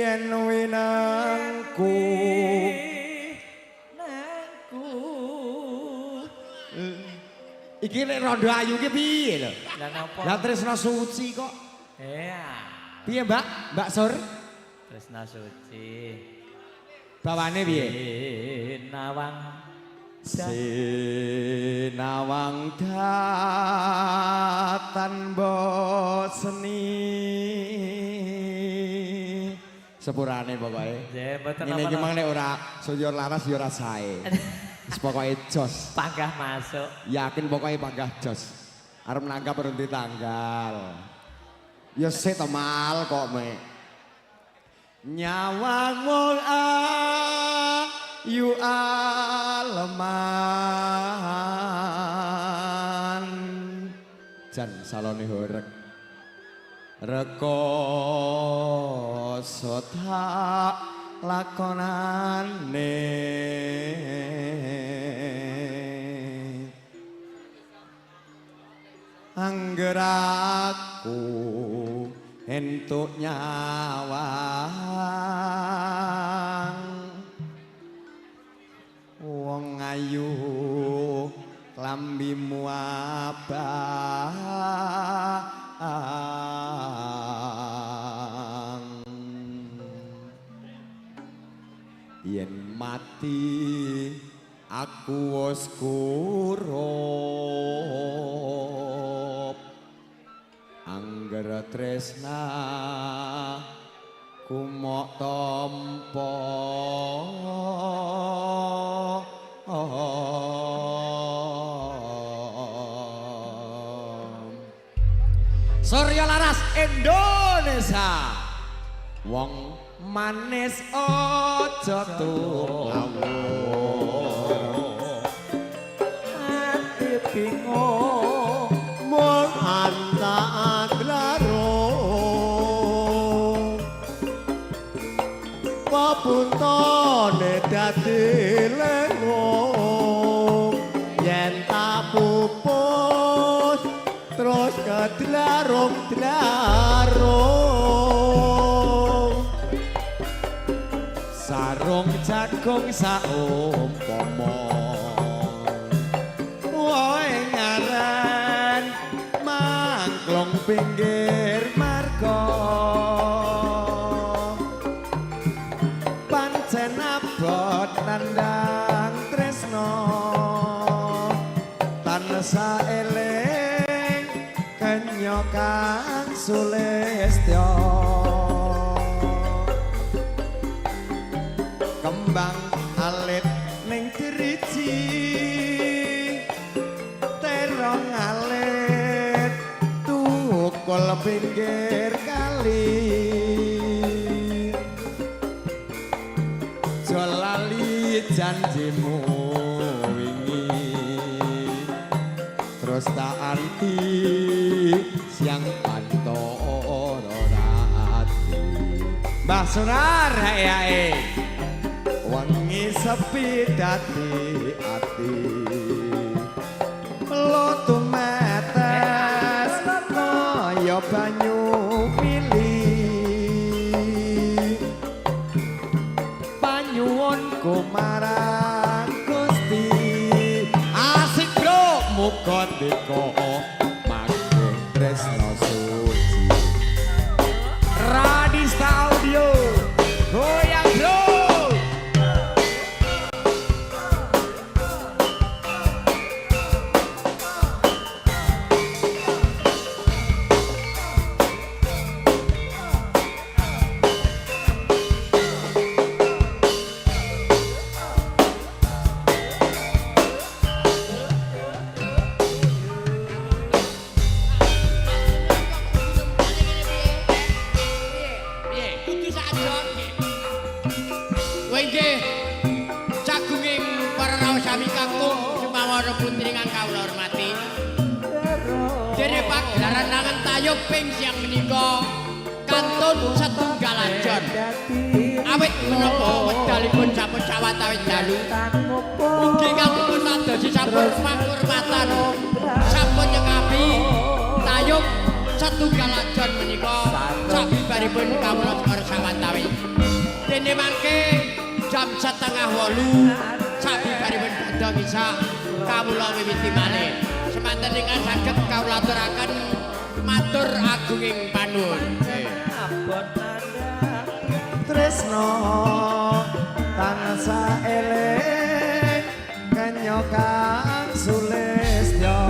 Yen winangku nangku. Iki nek rondo ayu ki piye lho? Lah napa? Lah tresna suci kok. Iya. Piye, Mbak? Mbak Sur? Tresna suci. Bawane piye? Sinawang. Sinawang datan boseni. Sepurane pokoke. Nggih, mboten Ngene iki napa-napa. mang nek ora Surya Laras ya ora sae. Wis pokoke jos. Panggah masuk. Yakin pokoke panggah jos. Arep nanggap berhenti tanggal. Ya sik to mal kok mek. Nyawang wong ayu aleman. Jan salone horeg. Rekoso tak lakonane. Angger aku entuk nyawang wong ayu klambimu abang yen mati aku wis kurup angger tresna kumok tampa. Surya Laras Indonesia. Wong manis aja tuwur. Ati bingung mung antak dlaro papuntone dadi lengung yen tak pupus terus kedlarung dlarung Sarung jagung saumpama woe ngaran mangklong pinggir marga pancen abot nandang tresno tansah eling kenya kang sulistya kembang alit ning driji terong alit tukul pinggir kali aja lali janjimu wingi terus tak anti siang pantoro ati. Mbah Surar hae hae wengi sepi dadi ati lotu metes kaya banyu mili panyuwunku marang Gusti asik bro muga ndeka mangke tresno suci. Radista Audio goyang bro. Piye? Kudu sakjane. Kowe nggih sagunging para rawuh sami kakung sumawara putri ingkang kawula hormati. Dene pagelaran langen tayub ping siang menika kantun setunggal ajon. Awit menapa wedalipun sampun sawetawis dalu. Ugi kang dipun tadosi sampun pakurmatan sampun nyekapi tayub setunggal ajon menika sabibaripun kawula segara sawetawis. Dene mangke jam 7.30 sabibaripun badha ngisa kawula wiwiti malih. Semanten ingkang saged kawula aturaken matur agunging panuwun. Abot nanda Tresno tansah eling kenya kang sulistya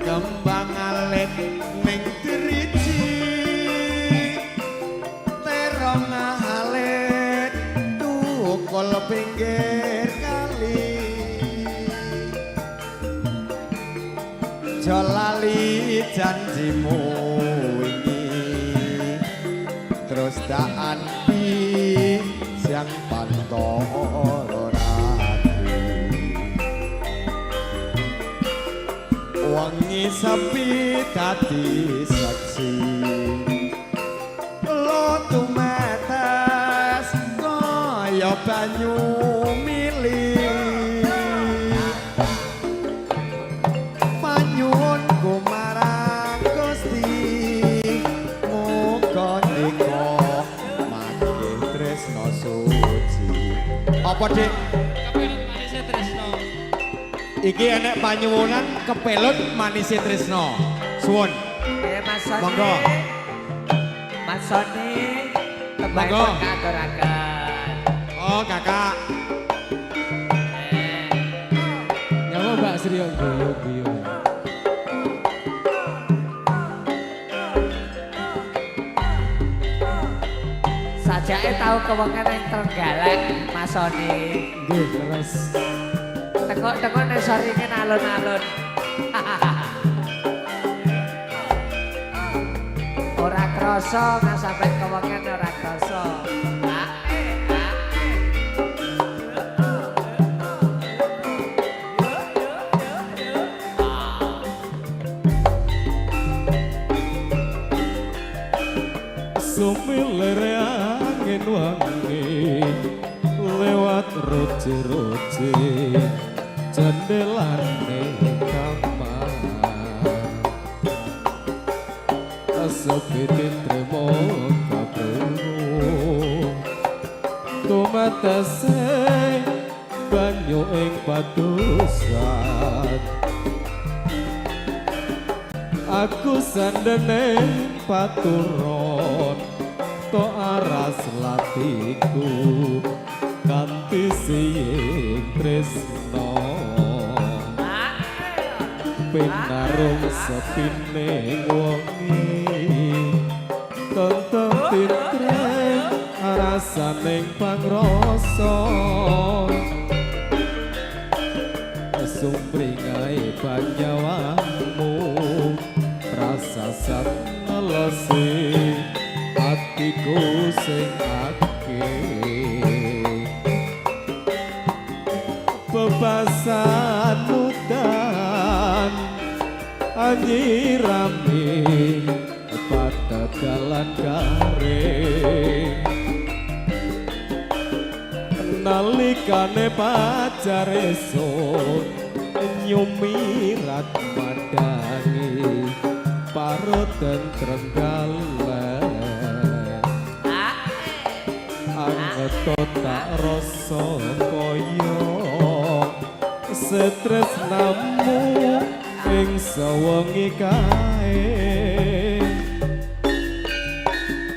kembang alit ning driji terong alit tukul pinggir kali. Aja lali janjimu wingi terus daan pi siang pantoro rati wengi sepi dadi saksi lo tumetes kaya banyu mili panyuwunku marang Gusti muga nika mangke tresna suci. Apa, Dik? Kepelut manise tresno. Iki enek panyuwunan kepelut manise tresna. Suwun. Mas Sony. Monggo. Mas Sony Monggo. tembangipun katuraken. Oh, Kakak. Eh, Nyawa Mbak Sri yo guyu-guyu. Sajake tau kewengen ing Trenggalek Mas Sony. Nggih, leres. Tengok-tengok nek sorine alun-alun. Ora krasa nggak sampai kewengen ora krasa. Ah, eh, ah, eh. Sumilere angin wangi lewat roji-roji jendelane kamar. Sepi trimo kaprungu tumetese banyu ing padusan. Aku sandene paturon to aras latiku kanthi siying tresno Ah, pinarung sepine wengi tentem tintreng rasaning pangrasa sumringae panyawamu rasa sat ngelesi atiku sing akeh bebasan udan anyirami patagalan garing nalikane pacar esuk nyumirat madangi parut den Trenggalek ah, angeto tak rasa kaya setresnamu ing sewengi kae.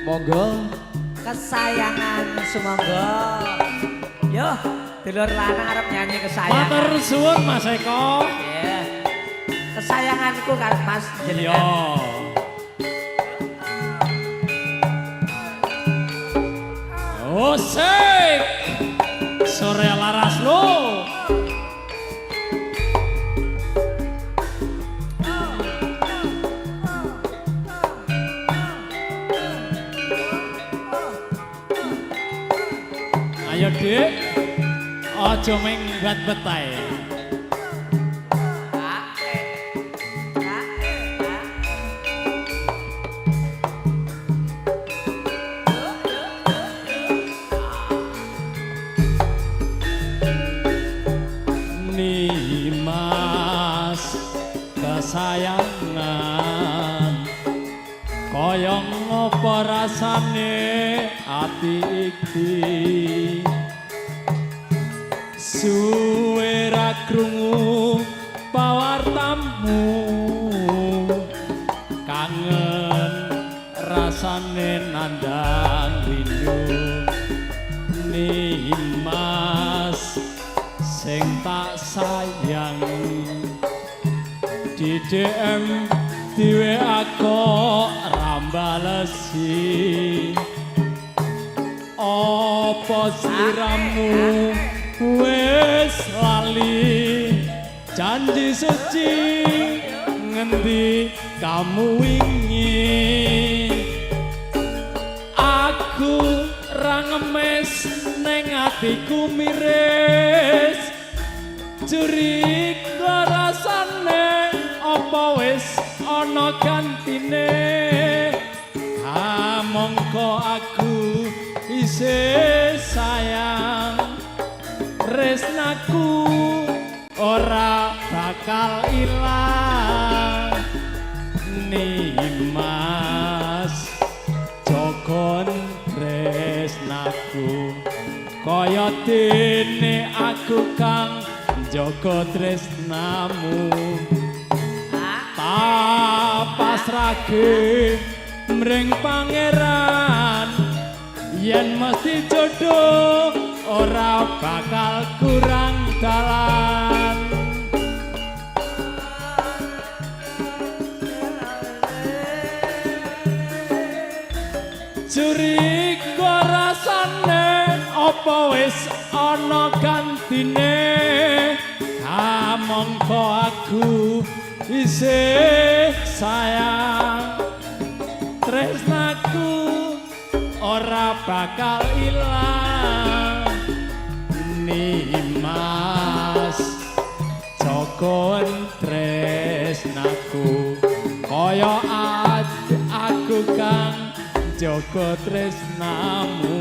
Monggo. Kesayangan sumangga. Yo, dulur lanang arep nyanyi kesayangan. Matur suwun Mas Eko. Iya. Kesayanganku kan Mas Iya. jenengan. Oh, sik. Sore laras lo. Ayo, Dik. Aja ming bat-betae. Ah, eh. Ah, eh, ah. Nimas kesayangan kaya ngopo. Apa rasane ati iki? Suwe ra krungu pawartamu, kangen rasane nandang rindu. Nimas sing tak sayang, di DM di WA kok ra mbalesi. Apa sliramu wis lali janji suci ngendi kamu wingi? Aku ra ngemis ning atiku miris, curiga rasane apa wis ana gantine. Kamangka aku isih sayang, tresnaku ora bakal ilang. Nimas jogon tresnaku kaya dene aku kang njaga tresnamu. Tak pasrahke mring pangeran, yen mesti jodoh ora bakal kurang dalan. Curiga rasane apa wis ana gantine? Kamangka aku isih sayang, tresnaku ora bakal ilang. Nimas jogon tresnaku kaya aku kang jaga tresnamu.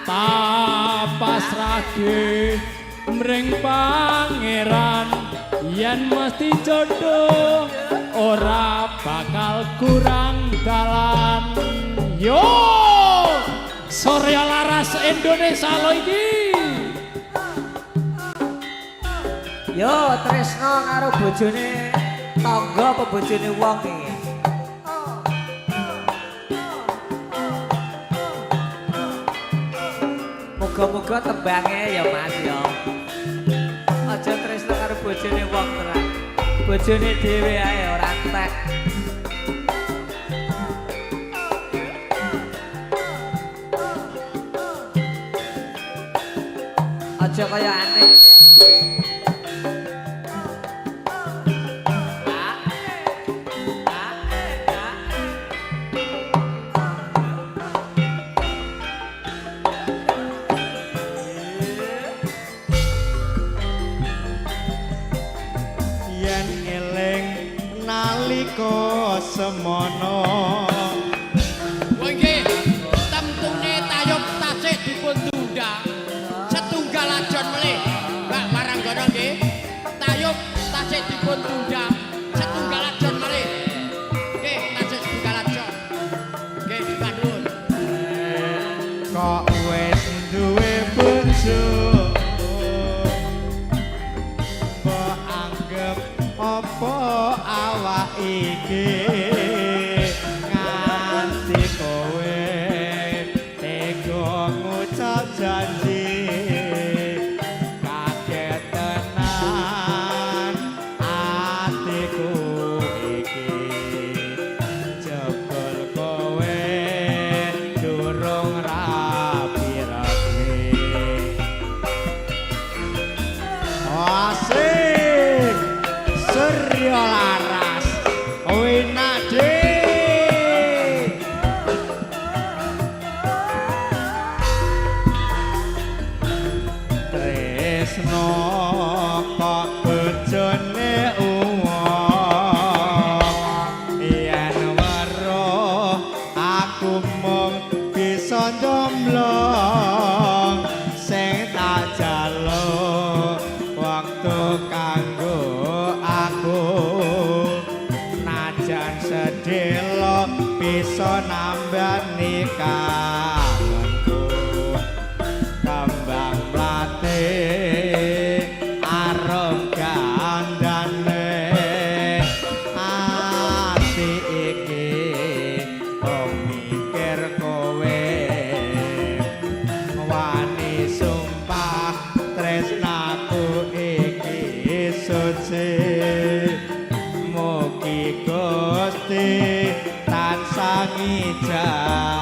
Tak pasrahke mring pangeran, yen mesti jodoh ora bakal kurang dalan. Yo Surya Laras Indonesia lo iki. Yo tresno karo bojone tangga apa bojone wong iki? Muga-muga tembange ya Mas ya. Aja tresno karo bojone wong tenan. Bojone dhewe ae ora entek. Aja kaya aneh. Yen eling nalika semono. Oh nggih, temtune tayub tasih dipun tunda. Setunggal ajon melih, Mbak Waranggono nggih. Tayub tasih dipun tunda. Setunggal ajon melih. Nggih, tasih setunggal ajon. Nggih, sembah nuwun. Kok wis duwe bojo, mbok anggep apa awak iki nganti kowe tega ngucap janji. Kaget tenan atiku iki, jebul kowe durung rapi-rapi. Asik Surya Laras Winadi. Tresno kok bojone uwong, yen weruh aku mung bisa ndomblong. Sing tak jaluk wektu kanggo aku, najan sedelo bisa Bisa nambani kangenku. Kembang mlate arum gandane ati iki wong mikir kowe. Wani sumpah tresnaku iki suci, mugi Gusti tansah ngijabah.